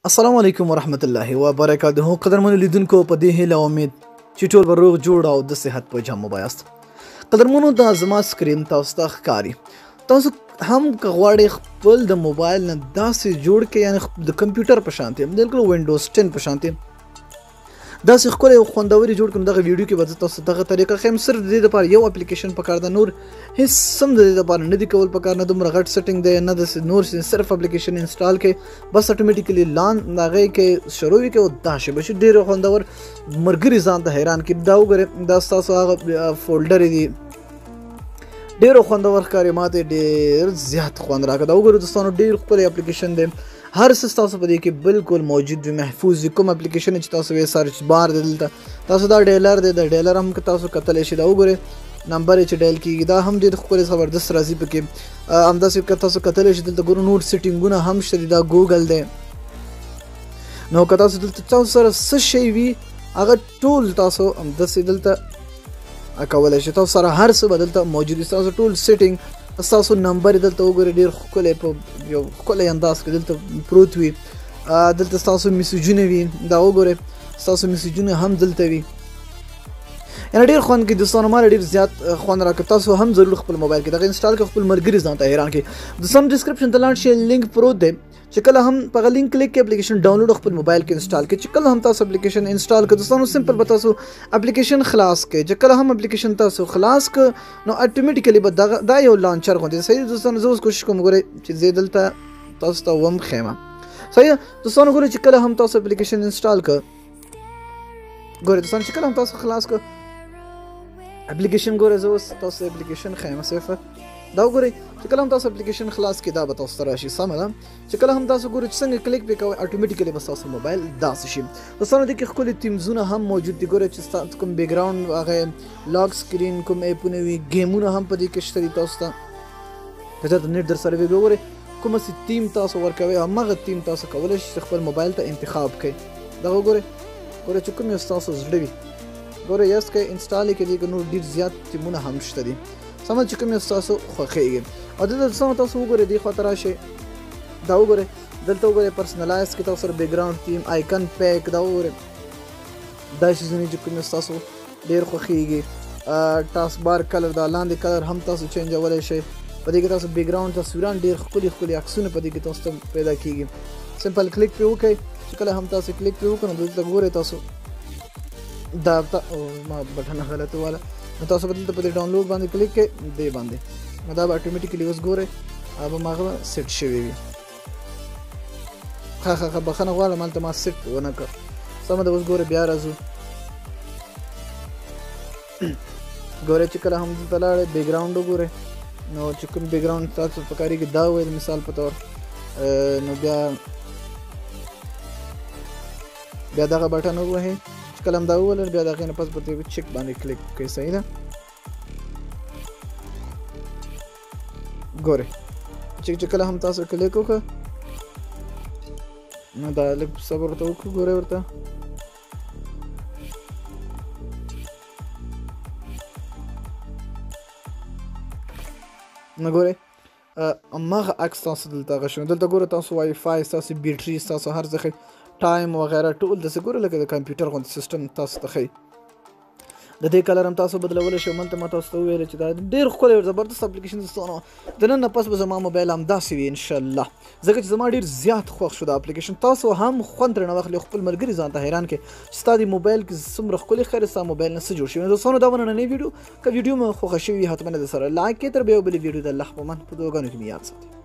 السلام علیکم ورحمت الله وبرکاته. قدرمنو لیدونکو، په دې هیله امید چې ټول به روغ جوړ او د صحت په جامو به یاست. قدرمنو، دا زما screen تاسو ته ښکاري. تاسو هم که غواړئ خپل د موبایل نه داسې جوړ کړئ، یعنې د کمپیوټر په شانتې، بالکل وینډوز 10 په شانتې داسې ښکلی او خوندورې جوړ کړم، دغه ویډیو کې به زه تاسو دغه طریقه ښیم. صرف د دې دپاره یو اپلیکیشن پکار ده، نور هیڅ هم د دې دپاره نه دي کول پکار، نه دومره غټ setting دی، نه داسې نور څه. صرف اپلیکیشن install کړئ، بس automatically لان هغې کې شروع وي او دا شی به شي ډېر خوندور. ملګري ځان ته حیران کړي. دا وګورئ، دا ستاسو هغه folder دي، ډېر خوندور ښکاري. ما ته ډېر زیات خوند راکړ. دا وګورئ دوستانو، ډېر ښکلی اپلیکیشن دی. هر څه ستاسو په دې کې بالکل موجود وي، محفوظ وي. کوم اپلیکیشن چې تاسو یې search bar دی، دلته تاسو دا dialer دی، د dialer هم که تاسو کتلی شئ. دا وګورئ، نمبر یې چې dial کېږي، دا هم ډېر ښکلی زبردست راځي پکې. همداسې که تاسو کتلی شئ، دلته ګورو نور setting ونه هم شته دي. دا ګوګل دی. نو که تاسو دلته تاسو سره څه شی وي، هغه ټول تاسو همداسې دلته کولی شئ. تاسو سره هر څه به دلته موجود وي، ستاسو ټول setting، ستاسو نمبر دلته وګورئ، ډېر ښکلی په یو ښکلی انداز کې دلته پروت وي. دلته ستاسو message ونه وي، دا وګورئ، ستاسو message ونه هم دلته وي. یعنې ډېر خوند کوي دوستانو، ما ډېر زیات خوند راکړ. تاسو هم ضرور خپل موبایل کې دغه install کړئ، خپل ملګري ځان ته حیران کړئ. دوستانو، description ته لاړ شئ، لینک پروت دی، چې کله هم په هغه link click کړئ، اپلیکیشن download خپل موبایل کې install کړئ. چې کله هم تاسو اپلیکیشن install کړئ دوستانو، simple به تاسو اپلیکیشن خلاص کړئ. چې کله هم اپلیکیشن تاسو خلاص کړئ، نو automatically به دغه دا یو launcher غوندې. صحیح دوستانو، زه اوس کوشش کوم، ګورئ چې زه دلته تاسو ته وم ښیم. صحیح دوستانو، ګورئ چې کله هم تاسو اپلیکیشن install کړئ، ګورئ دوستانو، چې کله هم تاسو خلاص کړئ اپلیکیشن، ګورئ زه اوس تاسو اپلیکیشن ښیم. صرف دا وګورئ چې کله هم تاسو اپلیکیشن خلاص کړئ، دا به تاسو ته راشي. سمه ده، چې کله هم تاسو ګورئ چې څنګه کلیک پرې کوئ، automatically به ستاسو موبایل داسې شي. دوستانو، دې کې ښکلي themes ونه هم موجود دي. ګورئ چې ستاسو کوم background، هغه lock screen، کوم app ونه وي، game ونه هم په دې کې شته دي. تاسو ته که چېرته net در سره وي، وګورئ کوم څه تیم تاسو ورکوئ، هماغه تیم تاسو کولی شئ چې خپل موبایل ته انتخاب کړئ. دغه وګورئ، ګورئ چې کوم یو ستاسو زړه وي، ګورئ yes کړئ، install یې کړئ. دې کې نور ډېر زیات تیمونه هم شته دي، سمه چې کوم یو ستاسو خوښېږي. او دلته دوستانو تاسو وګورئ، دې خوا ته راشئ، دا وګورئ، دلته وګورئ personalize کې تاسو سره background theme، icon pack، دا وګورئ، دا څیزونه چې کوم یو ستاسو ډېر خوښېږي. taskbar color، دا لاندې color هم تاسو change ولی شئ. په دې کې تاسو background تصویران، ډېر ښکلي ښکلي عکسونه په دې کې تاسو ته پیدا کېږي. simple click پرې وکړئ، چې کله هم تاسو کلیک پرې وکړئ، نو دلته ګورئ تاسو دا ما button غلط وواله. نو تاسو به دلته په دې ډاونلوډ باندې کلیک کړئ، دې باندې، نو دا به automatically اوس ګورئ هغه به ماغه set شوی وي. ښه ښه ښه، بخښنه غواړم، هلته ما set ونه کړ. سمه ده، اوس ګورئ بیا راځو. ګورئ چې کله هم دلته لاړئ، background وګورئ، نو چې کوم background تاسو پکارېږي، دا وویل مثال په طور، نو بیا دغه button ووهئ. چې کله هم دا وولر، بیا د هغې نه پس به دې check باندې کلیک کړئ. صحیح ده، ګورئ چې کله هم تاسو کلیک وکړه، نو دا لږ صبر ورته وکړو. ګورئ ورته، نو ګورئ هماغه عکس تاسو دلته هغه شو. دلته ګورئ تاسو وای فای، ستاسو بیټري، ستاسو هر څه ښیي، time وغیره ټول داسې ګورئ لکه د کمپیوټر غوندې سیستم تاسو ته ښیي. د دې color هم تاسو بدلولی شئ. هملته ما تاسو ته وویل چې دا ډېر ښکلی او زبردست اپلیکیشن دوستانو. د نن نه پس به زما موبایل همداسې وي انشاءالله، ځکه چې زما ډېر زیات خوښ شو دا اپلیکیشن. تاسو هم خوند ترېنه واخلئ، خپل ملګري ځان ته حیران کړئ چې ستا دې موبایل کې څومره ښکلی ښکاري، ستا موبایل نه څه جوړ شوی. نو دوستانو، دا وه نننۍ ویډیو. که ویډیو مو خوښه شوې وي، حتما د سره like کړئ. تر بیا بلې ویډیو، د الله په امان، په دعاګانو کې مې یاد ساتئ.